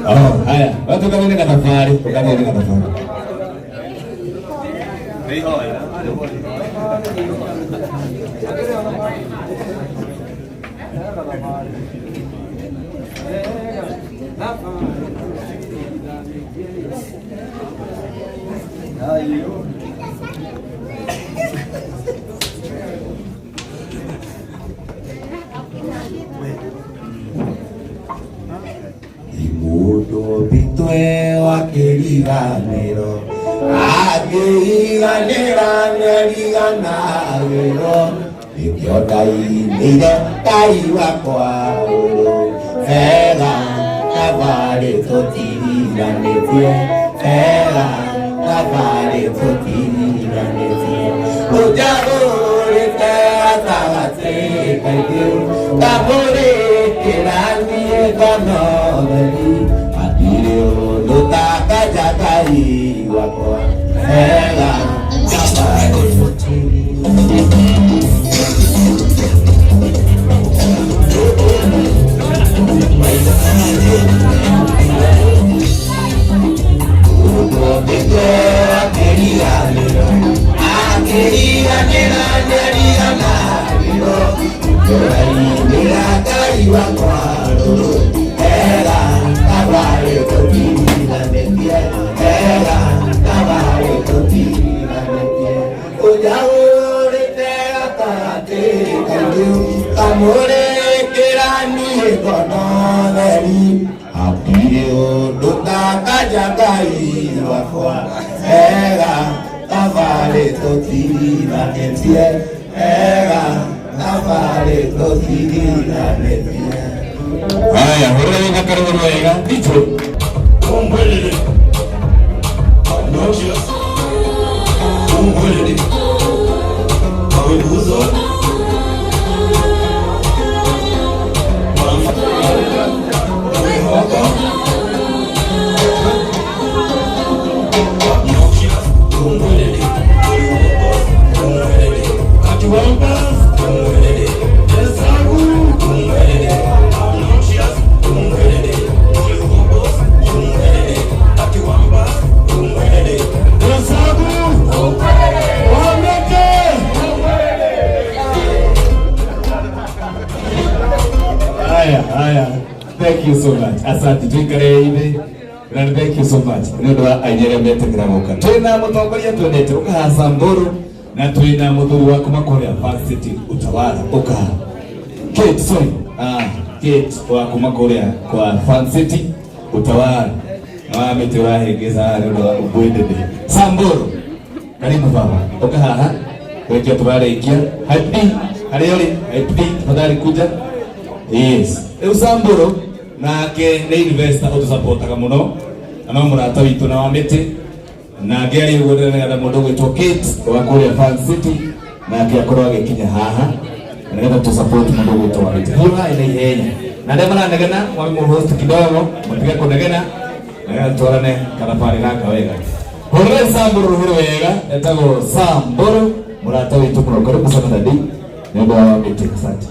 Oh, haya, watu kama ni katafari, kama ni katafari. Imundo bitwe wakiriganiro akĩiganĩra nĩariganagĩrwo nĩkĩo ndainĩire Ngai wakwa ũrũ wega thabarĩ tũtiriganĩtie wega thabarĩ tũtiriganĩtie ũnjagũrĩte gatagatĩ kaingĩ ngamũrĩkĩra niĩ ngono theri hatirĩ ũndũ takaja Ngai wakwa wega thabarĩ Haya, hurra wega karibu wega. Ndicho. Haya, haya. Thank you so much. Asante tuikare ithe. Na thank you so much. Nĩ ũndũ wa aini arĩa metĩkĩra gũka. Twĩna mũtongoria twendete ũkaha Samburu na twĩna mũthuri wa kuma kũrĩa Park City Utawala ũkaha. Kate, sorry. Ah, Kate wa kuma kũrĩa kwa Fan City Utawala. Na wa mĩtĩ ũrahĩngĩca nĩ ũndũ wa ũbwendete. Samburu. Karibu baba. Ũka haha. Kũrĩkia tũrarĩkia. Hype D, harĩa ũrĩ? Hype D, tafadhali kuja. Yes. Rĩu Samburu nake nĩ investor ũtũsupportaga mũno na no mũrata witũ na wa mĩtĩ na ngĩaria ũguo ndĩrenda mũndũ ũgwĩtwo Kate wa kũrĩa Fan City nake akorwo agĩkinya haha na nĩgetha tũ support mũndũ ũgwĩtwo wa mĩtĩ. Hiũhai na ihenya na arĩa maranegena mwamũ kidogo matige kũnegena nĩgetha twarane kathabarĩ gaka wega. Hũrĩrai Samburu rũhĩ wega etagwo Samburu mũrata witũ mũno. Karibu sana dadi nĩ ũndũ wa mĩtĩ. Asante.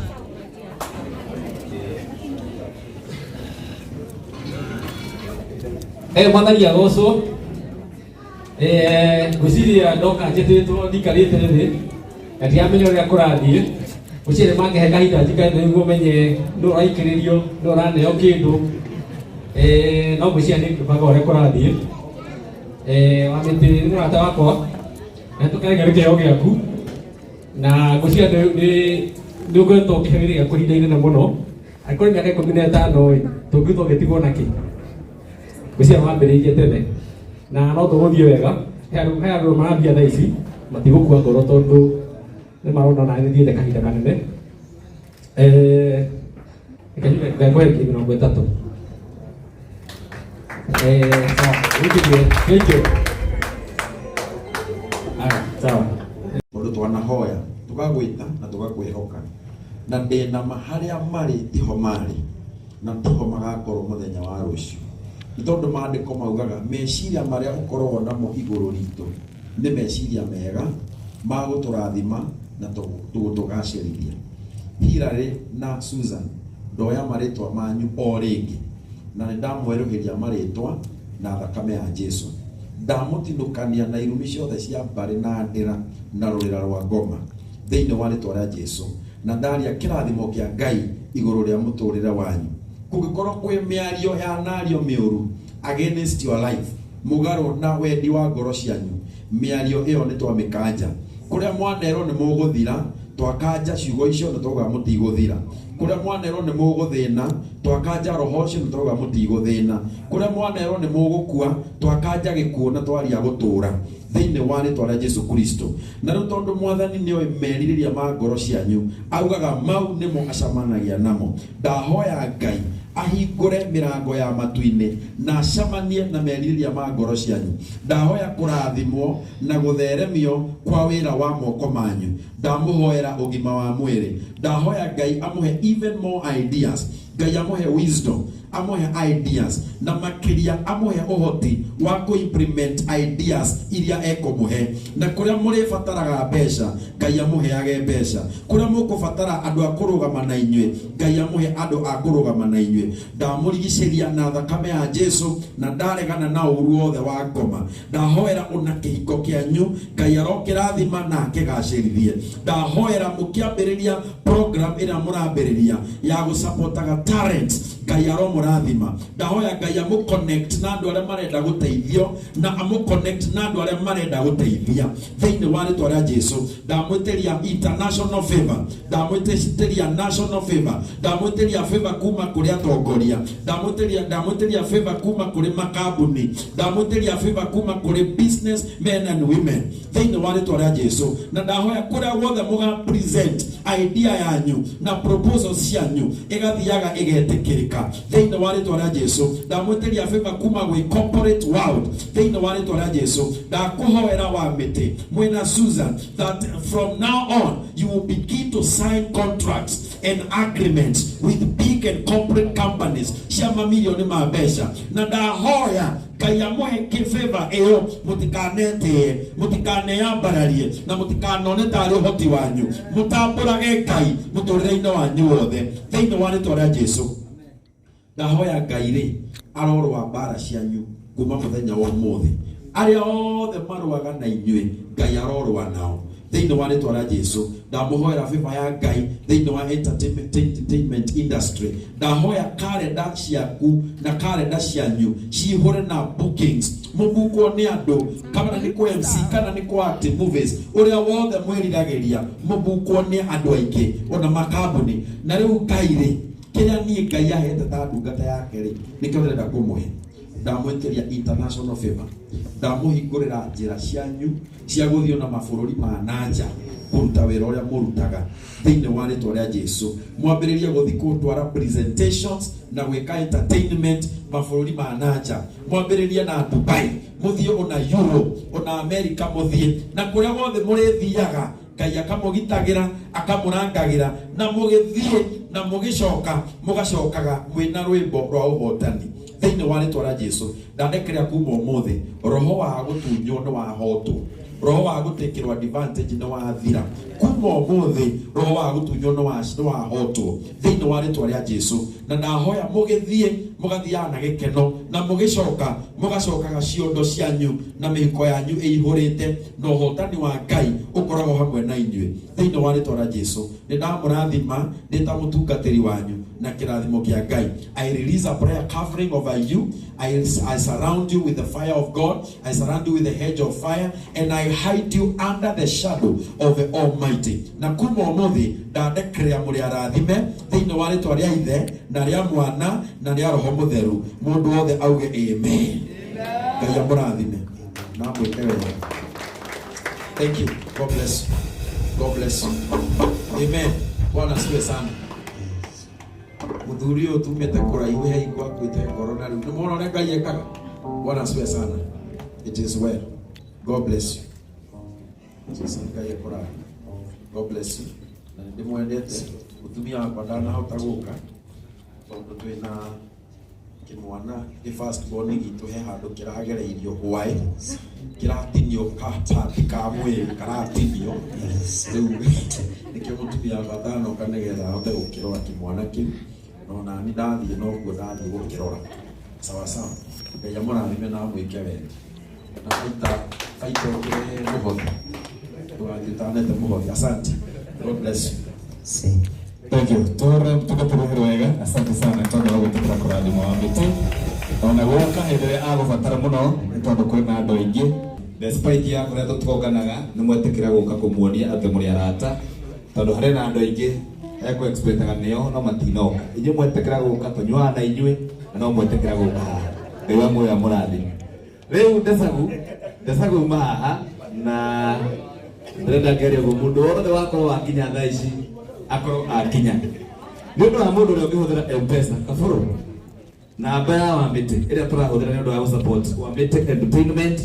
Mwathani agocwo. Ngwĩciria ndoka njĩtĩtwo ndikarĩte thĩ na ndiramenya ũrĩa kũrathiĩ. Ngwĩciria nĩ mangĩhe kahinda njikare thĩ nĩguo menye nũ ũraikĩrĩrio, nũ ũraneo kĩndũ. No ngwĩciria nĩ ngĩbanga ũrĩa kũrathiĩ. Wamĩtĩ nĩ mũrata wakwa na tũkenagio nĩ kĩheo gĩaku na ngwĩciria nĩ ũkoretwo ũkĩhe wĩra gĩaku ihinda inene mũno. Angĩkorwo nĩ mĩaka 15 ĩ, tũngĩtua ũgĩtigwo nakĩ? Ngwĩciria wambĩrĩirie tene na no tũgũthiĩ wega. He andũ marambia thaa ici matigũkua ngoro tondũ nĩ marona na nĩ thiĩte kahinda kanene. Reke njuge ngakũhe ngiri 30. Sawa, wĩtĩkie. Thank you. Haya, sawa. Tondũ twanahoya tũgagwĩta na tũgakwĩhoka na ndĩna ma harĩa marĩ tiho marĩ na tiho magakorwo mũthenya wa rũciũ, nĩ tondũ maandĩko maugaga meciria marĩa ũkoragwo namo igũrũ ritũ nĩ meciria mega ma gũtũrathima na gũtũgacĩrithia. Hillary na Susan, ndoya marĩtwa manyu o rĩngĩ na nĩ ndamwerũhĩria marĩtwa na thakame ya Jesu. Ndamũtinũkania na irumi ciothe cia mbarĩ na ndĩra na rũrĩra rwa ngoma thĩinĩ wa rĩtwa rĩa Jesu, na ndaria kĩrathimo kĩa Ngai igũrũ rĩa mũtũrĩre wanyu. Kũngĩkorwo kwĩ mĩario ya nario mĩũru against your life, mũgarũ na wendi wa ngoro cianyu, mĩario ĩyo nĩ twamĩkanja. Kũrĩa mwanerwo nĩ mũgũthira, twakanja ciugo icio nĩ twauga mũtigũthira. Kũrĩa mwanerwo nĩ mũgũthĩna, twakanja roho ũcio nĩ twauga mũtigũthĩna. Kũrĩa mwanerwo nĩ mũgũkua, twakanja gĩkuũ na twaria gũtũra thĩinĩ wa rĩtwa rĩa Jesu Kristo. Na rĩu tondũ Mwathani nĩoĩ merirĩria ma ngoro cianyu, augaga mau nĩmo acamanagia namo. Ndahoya Ngai ahingũre mĩrango ya matu-inĩ na acamanie na merirĩria ma ngoro cianyu. Ndahoya kũrathimwo na gũtheremio kwa wĩra wa moko manyu. Ndamũhoera ũgima wa mwĩrĩ. Ndahoya Ngai amũhe even more ideas. Ngai amũhe wisdom. Amũhe ideas na makĩria amũhe ũhoti wa kũ-implement ideas iria ekũmũhe. Na kũrĩa mũrĩbataraga mbeca, Ngai amũheage mbeca. Kũrĩa mũkũbatara andũ a kũrũgama na inyuĩ, Ngai amũhe andũ a kũrũgama na inyuĩ. Ndamũrigicĩria na thakame ya Jesu na ndaregana na ũru wothe wa ngoma. Ndahoera ona kĩhiko kĩanyu, Ngai arokĩrathima na akĩgacĩrithie. Ndahoera mũkĩambĩrĩria program ĩrĩa mũrambĩrĩria ya gũsupportaga talents, Ngai aromũrathima. Ndahoya Ngai amũ-connect na andũ arĩa marenda gũteithio na amũ-connect na andũ arĩa marenda gũteithia thĩinĩ wa rĩtwa rĩa Jesu. Ndamwĩtĩria international favor, ndamwĩtĩria national favor, ndamwĩtĩria favor kuma kũrĩ atongoria, ndamwĩtĩria favor kuma kũrĩ makambuni, ndamwĩtĩria favor kuma kũrĩ business men and women thĩinĩ wa rĩtwa rĩa Jesu. Na ndahoya kũrĩa guothe mũga present idea yanyu na proposals cianyu ĩgathiaga ĩgetĩkĩrĩka thĩinĩ wa rĩtwa rĩa Jesu. Ndamwĩtĩria favor kuma gwĩ corporate world thĩinĩ wa rĩtwa rĩa Jesu. Ndakũhoera wa mĩtĩ mwĩna Susan that from now on you will begin to sign contracts and agreements with big and corporate companies cia mamirioni ma mbeca. Na ndahoya Ngai amũhe kĩbĩba ĩyo, mũtikanetĩe, mũtikaneyambararie na mũtikanone tarĩ ũhoti wanyu. Mũtambũrage Ngai mũtũrĩre-inĩ wanyu wothe thĩinĩ wa rĩtwa rĩa Jesu. Ndahoya Ngai rĩ arorũa mbara cianyu kuma mũthenya wa ũmũthĩ. Arĩa othe marũaga na inyuĩ, Ngai arorũa nao thĩinĩ wa rĩtwa rĩa Jesu. Ndamũhoera favor ya Ngai thĩinĩ wa entertainment industry. Ndahoya kalenda ciaku na kalenda cianyu cihũre na bookings, mũbukwo nĩ andũ, kana nĩ kwa MC kana nĩ kwa act movies, ũrĩa wothe mwĩriragĩria mũbukwo nĩ andũ aingĩ ona makambuni. Na rĩu Ngai rĩ, kĩrĩa niĩ Ngai ahete ta ndungata yake rĩ, nĩkĩo ndĩrenda kũmũhe. Ndamwĩtĩria international favor, ndamũhingũrĩra njĩra cianyu cia gũthiĩ na mabũrũri ma nanja kũruta wĩra ũrĩa mũrutaga thĩinĩ wa rĩtwa rĩa Jesu. Mwambĩrĩrie gũthiĩ gũtwara presentations na gwĩka entertainment mabũrũri ma nanja. Mwambĩrĩrie na Dubai, mũthiĩ ona Europe, ona America, mũthiĩ na kũrĩa guothe mũrĩthiaga. Ngai akamũgitagĩra, akamũrangagĩra, na mũgĩthiĩ na mũgĩcoka mũgacokaga mwĩna rwĩmbo rwa ũhotani thĩinĩ wa rĩtwa rĩa Jesu. Ndandekera kuma ũmũthĩ roho wa gũtunywo nĩ wahotwo, roho wa gũtĩkĩrwo advantage nĩ wathira. Kuma ũmũthĩ roho wa gũtunywo nĩ wahotwo thĩinĩ wa rĩtwa rĩa Jesu. Na ndahoya mũgĩthiĩ mũgathiaga na gĩkeno na mũgĩcoka mũgacokaga ciondo cianyu na mĩhuko yanyu ĩihũrĩte, na ũhotani wa Ngai ũkoragwo hamwe na inyuĩ thĩinĩ wa rĩtwa rĩa Jesu. Nĩ ndamũrathima ndĩ ta mũtungatĩri wanyu na kĩrathimo kĩa Ngai. I release a prayer covering over you. I surround you with the fire of God. I surround you with the hedge of fire, and I hide you under the shadow of the Almighty. Na kuma ũmũthĩ ndandekrea mũrĩ arathime thĩinĩ wa rĩtwa rĩa Ithe na rĩa Mwana na rĩa Roho Mũtheru. Mũndũ wothe auge amen. Ngai amũrathime na amwĩke wega. Thank you. God bless you. God bless you. Amen. Bwana asifiwe sana. Muthuri ũyũ tumĩte kũraihu he hingo akuĩte ngoro na rĩu nĩ mwona ũrĩa Ngai ekaga. Bwana asifiwe sana. It is well. God bless you. Sasa Ngai akũrathime. God bless you. Na nĩ ndĩmwendete. Mũtumia wakwa ndanahota gũka tondũ twĩna kĩmwana gĩ first born gitũ, he handũ kĩragereirio hwaĩ, kĩratinio kapati ka mwĩrĩ karatinio. Rĩu nĩkĩo mũtumia wakwa atanoka nĩgetha ahote gũkĩrora kĩmwana kĩu, no nani ndathiĩ noguo ndathiĩ gũkĩrora. Sawa sawa. Ngai amũrathime na amwĩke wega. Na baita baita ũkĩrehe mũhothi, ndũgathiĩ ũtanete mũhothi. Asante. God bless you. Thank you. Tore mtungatĩri wega. Asante sana tondũ wa gwĩtĩkĩra kũrathimwo wa mĩtĩ. Ona gũka hĩndĩ ĩrĩa agũbatara mũno nĩ tondũ kwĩna andũ aingĩ. Despite ya kũrĩa tũtonganaga nĩ mwetĩkĩra gũka kũmuonia atĩ mũrĩ arata, tondũ harĩ na andũ aingĩ ekũ expectaga nĩo no matinoka. Inyuĩ mwetĩkĩra gũka tũnyuaga na inyuĩ na no mwetĩkĩra gũka haha. Ngai wa muoyo amũrathime. Rĩu ndecagu uma haha na ndĩrenda ngerie ũguo mũndũ wothe wakorwo wakinya thaa ici akorwo akinya. Nĩ ũndũ wa mũndũ ũrĩa ũngĩhũthĩra M-Pesa kabũrũ, namba ya Wamĩtĩ ĩrĩa tũrahũthĩra nĩ ũndũ wa gũsupport Wamĩtĩ Entertainment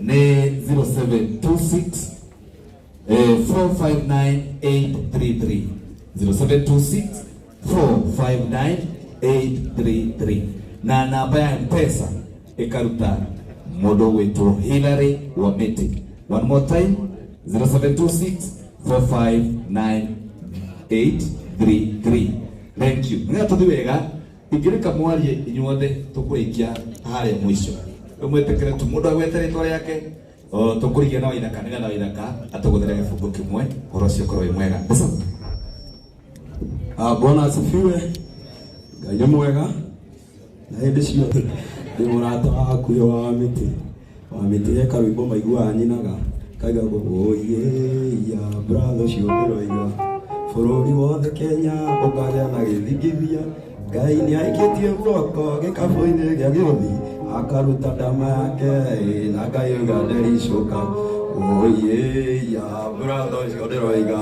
nĩ 0726 459833, 0726 459. 833 na namba ya Mpesa ikaruta mundu gwitwo Hilary Wamiti. One more time, 0726 459 833. Thank you. Nä tå thi wega ingä mwarie inyuothe tå kå rä kia harä a mũico mwä tä tu må ndå agwete rä twa rä ake tå kå rigia na waithaka nä getha waithaka atå gå there gä bungo kä mwe å horo å cio korwo wä mwega. Bwana asifiwe. Ngai nĩ mwega na hĩndĩ ciothe. Ndĩ mũrata wa hakuhĩ wa Wamĩtĩ. Wamĩtĩ he karwĩmbo maiguaga nyinaga kaigagwo oye ya brother ũcio ndĩroiga bũrũri wothe Kenya ũkagĩa na gĩthingithia. Ngai nĩ aikĩtie guoko gĩkabũ-inĩ gĩa gĩũthi akaruta ndama yake na Ngai auga ndericũka. Oye ya brother ũcio ndĩroiga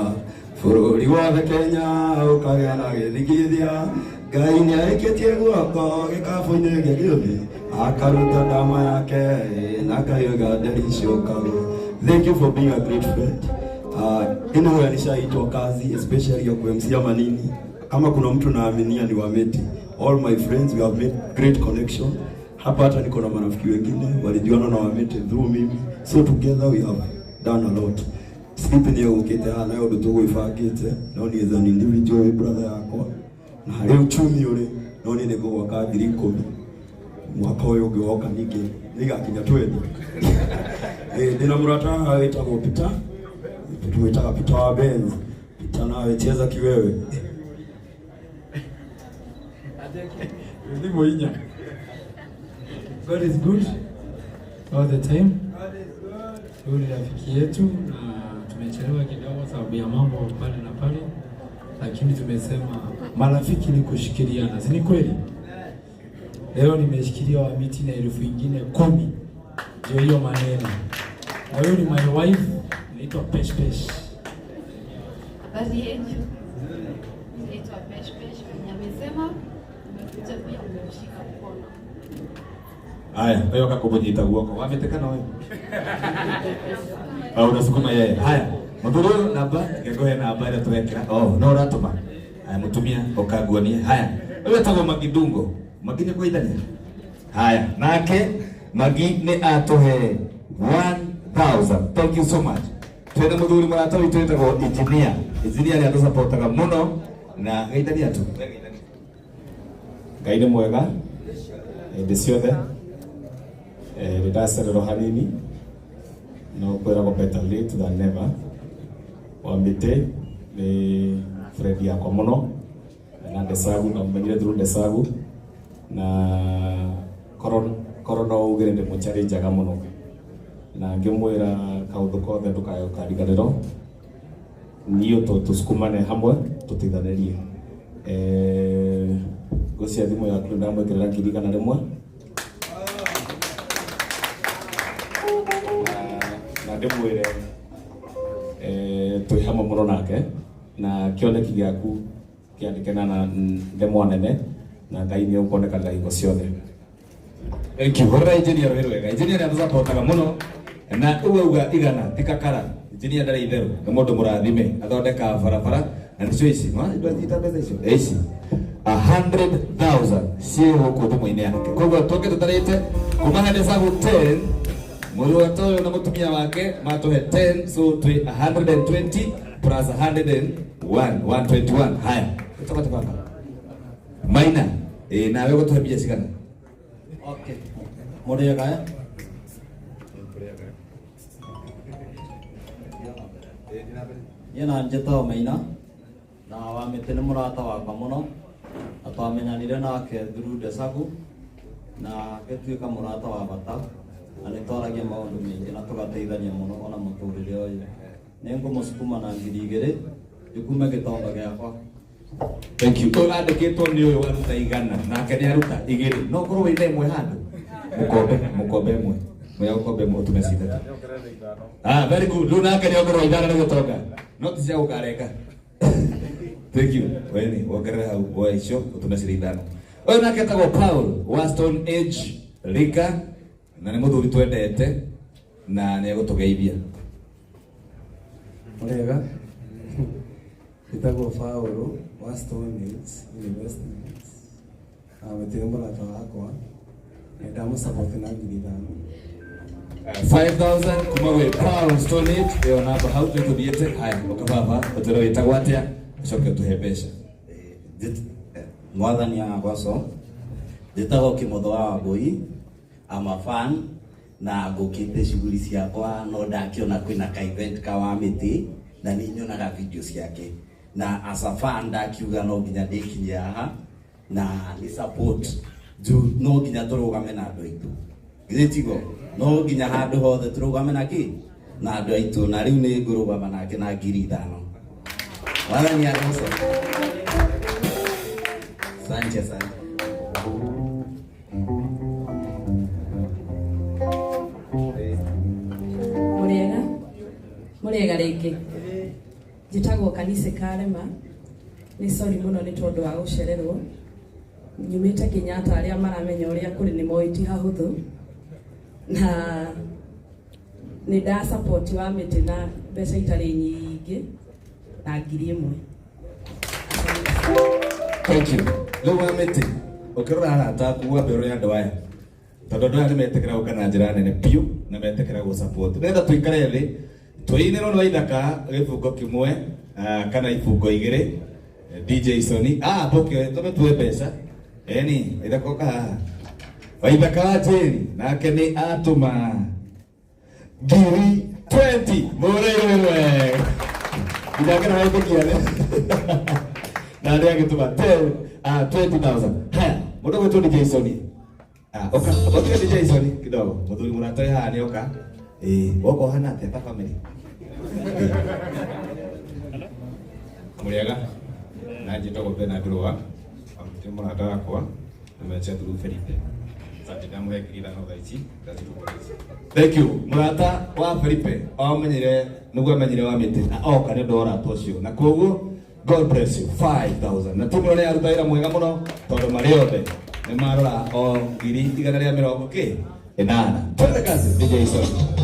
bũrũri wothe Kenya ũkagĩa na gĩthingithia. Ngai nĩ aikĩtie guoko gĩkabũ-inĩ gĩa gĩũthi akaruta ndama yake na Ngai auga ndericũka. Thank you for being a great friend. Anyway, nishaitwa kazi especially ya kuMC Manini. Kama kuna mtu naaminia ni Wamiti. All my friends, we have made great connection. Hapa hata niko na marafiki wengine walijuana na Wamiti through mimi. So together we have done a lot. Sleeping here ukite hana yo ndugu ifagite. No ni as an individual brother yako. Na hari uchumi ule no ni niko waka 10,000. Mwaka uyu ungi woka ningi nigakinya 20. Ndina murata witagwo Peter. Tumwitaga Peter wa Benz. Peter nawe cheza kiwewe. God is good all the time. God is good. Huyu ni rafiki yetu na tumechelewa kidogo sababu ya mambo pale na pale, lakini tumesema marafiki ni kushikiliana, si ni kweli? Leo nimeshikilia Wamiti na 10,000. Ndio hiyo maneno. Na huyu ni my wife, naitwa Pesh Pesh. Habari yenu. Naitwa Pesh Pesh. Amesema umekuja pia umemshika mkono. Haya, wewe akakubunyita guoko. Wametekana wewe. Au unasukuma yeye. Haya, muthuri uyu namba ngegohe namba ĩrĩa tũrekĩra. Oh, no ũratũma. Haya, mutumia ũkanguonie. Haya, ũyũ etagwo Magidungo. Magi nĩ kũgeithania. Haya, nake Magi nĩ atũhe 1000. Thank you so much. Twĩna mũthuri mũrata witũ wĩtagwo engineer. Engineer nĩ atũsupportaga mũno na geithania tu. Ngai nĩ mwega hĩndĩ ciothe. Nĩndacererwo hanini no kwĩragwo better late than never. Wamĩtĩ nĩ friend yakwa mũno na Ndesagu, na mũmenyire through Ndesagu na korwo no uge nĩ ndĩmũchallenjaga mũno na ngĩmwĩra kaũndũ kothe ndũkae ũkariganĩrwo niĩ tũsukumane hamwe tũteithanĩrie. Ngũcia thimũ yaku ndamwĩkĩrĩra 100,000 na ndĩmwĩre twĩ hamwe mũno nake na kĩoneki gĩaku kĩandĩke na ndemwa nene na Ngai nĩ ũkuonekanĩra hingo ciothe. Thank you. Hũrĩra engineer wĩ wega. Engineer nĩ atũsupportaga mũno na ũguo auga igana ti kakara. Engineer ndarĩ itherũ, nĩ mũndũ mũrathime, athondekaga barabara na nĩcio ici. Ndwanyita mbeca icio? Ici 100,000 ciĩ gũkũ thimũ-inĩ yake. Koguo tũke tũtarĩte kuma Ndesagu 10 mũrata ũyũ na mũtumia wake matũhe 10, so twĩ 120 plus 101, 121. Haya, tũcoka tũbanga. Maina, nawe ũgũtũhe mbia cigana? Okay. Mũrĩega eh? Niĩ na njĩtagwo Maina na Wamĩtĩ nĩ mũrata wakwa mũno na twamenyanire nake through Ndesagu na agĩtuĩka mũrata wa bata na nĩ twaragia maũndũ maingĩ na tũgateithania mũno ona mũtũrĩre ũyũ. Nĩ ngũmũsukuma na 2,000 njukume gĩtonga gĩakwa. Thank you. Ũyũ andĩkĩtwo nĩ ũyũ aruta 100 nake nĩ aruta 2. No ũkorwo wĩna ĩmwe handũ. Mũkombe ĩmwe. Mũya ũkombe ĩmwe ũtume ci ithatũ. Ah, very good. Rĩu nake nĩ ongererwo 5 nĩ gĩtonga. No ti cia gũkarenga. Thank you. Weni, wongerere hau woe icio ũtume cirĩ 5. Ũyũ nake etagwo Paul wa Stone Age Rika na nĩ mũthuri twendete na nĩ egũtũgeithia. Mũrĩega. Njĩtagwo Paul wa Stone Age Investments. Wamĩtĩ nĩ mũrata wakwa na ndamũsupport na 5,000. 5000 kuma gwĩ Paul Stone ĩyo namba hau nĩtũthiĩte. Haya, ũka baba, ũtwĩre wĩtagwo atĩa, ũcoke ũtũhe mbeca. Mwathani agoco, njĩtagwo Kĩmotho wa Wambũi. I'm a fan na ngũkĩte shughuli ciakwa no ndakiona kwĩna ka event ka Wamĩtĩ na nĩ nyonaga video ciake, na as a fan ndakiuga no nginya ndĩkinye haha na nĩ support juu no nginya tũrũgame na andũ aitũ, githĩ tigo? No nginya handũ hothe tũrũgame na kĩ na andũ aitũ, na rĩu nĩ ngũrũgama nake na 5,000. Mwathani agoco. Asante, asante. Mũrĩega, mũrĩega rĩngĩ. Njĩtagwo Kanisi Karema. Nĩ sorry mũno nĩ tondũ wa gũcererwo. Nyumĩte Kenyatta, arĩa maramenya ũrĩa kũrĩ nĩ moĩ ti hahũthũ, na nĩ nda support wa mĩtĩ na mbeca itarĩ nyingĩ na 1,000. Thank you. Rĩu wa mĩtĩ, ũkĩrora arata aku, wambe ũrore andũ aya, tondũ andũ aya nĩ metĩkĩra gũka na njĩra nene biũ na metĩkĩra gũ support nĩgetha tũikare thĩ tũinĩrwo nĩ Waithaka gĩbungo kĩmwe, kana ibungo igĩrĩ. DJ Sony, boke tũmĩtue mbeca eni. Waithaka, ũka haha. Waithaka wa Njeri nake nĩ atũma 20,000. Mũrĩrĩrwe nginya na wetĩkia na arĩa agĩtũma 10, 20,000. Haya, mũndũ gwĩtwo DJ Sony, oka otige. DJ Sony kidogo, mũthuri mũrata wĩ haha nĩ oka. Ĩĩ, woka ũhana atĩa ta family? Mũrĩega, na njĩtagwo Bernard Rũa. Wamĩtĩ mũrata wakwa nĩmeche through Felipe. Asante, ndamũhe 5,000 thaa ici, ndacitũma thaa ici. Thank you. Mũrata wa Felipe amenyire nĩguo amenyire wa mĩtĩ na oka nĩ ũndũ wa ũrata ũcio, na koguo God bless you. 5000 na timu ĩyo nĩ yaruta wĩra mwega mũno tondũ marĩ othe nĩ marora o 180,000. Twende kazi, DJ Sony.